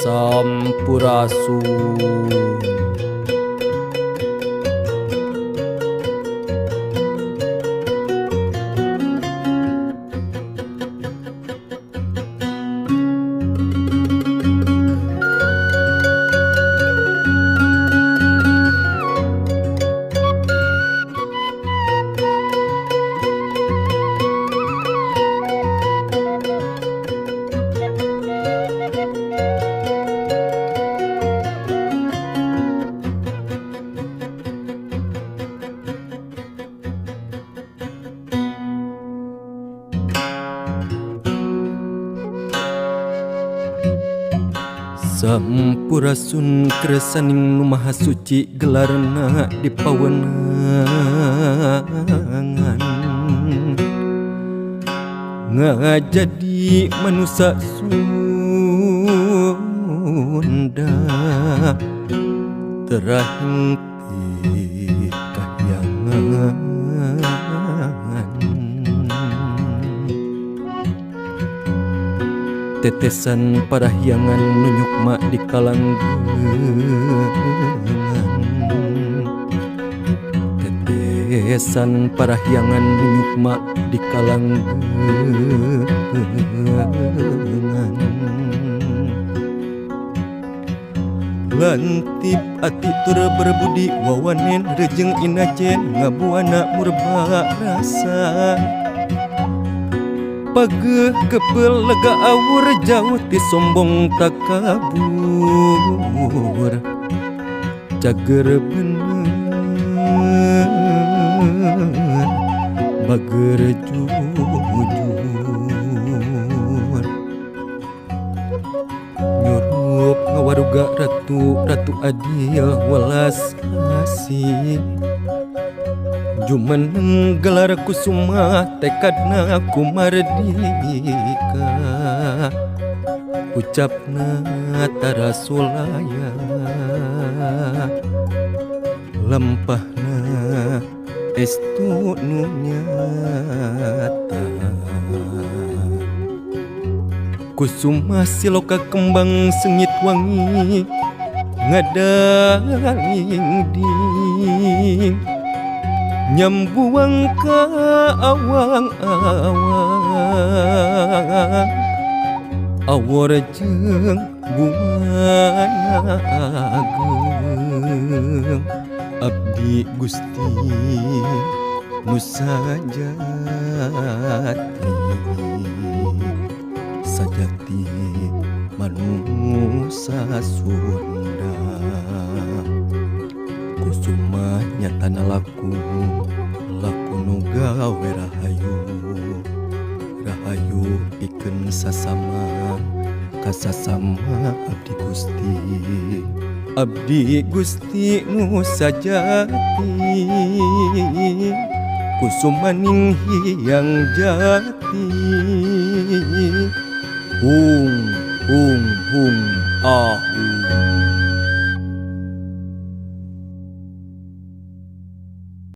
Sampurasun. Sampurasun kresaning nu maha suci gelarna di pawenangan ngajadi manusa Sunda terahing ti kahyangan tetesan parahyangan nunyukma di kalanggengan tetesan parahyangan nunyukma di kalanggengan lantip ati tur berbudi wawanen rejeng inacen ngabuana murba rasa pageuh kepel lega awur jauh ti sombong takabur cager bener bager jujur nyurup ngawaruga ratu ratu adil welas asih jumeneng gelar kusuma tekadna kumardika ucapna tara sulaya lempahna estu nu nyata kusuma siloka kembang sengit wangi ngadaling ding nyambuang ka awang-awang awor jeung buana ageung abdi Gusti nu sajati sajati manusa Sunda kusuma nyatana laku laku nu gawe rahayu rahayu pikeun sasama kasasama abdi Gusti nu sajati kusumaning hyang jati hung hung hung ahu.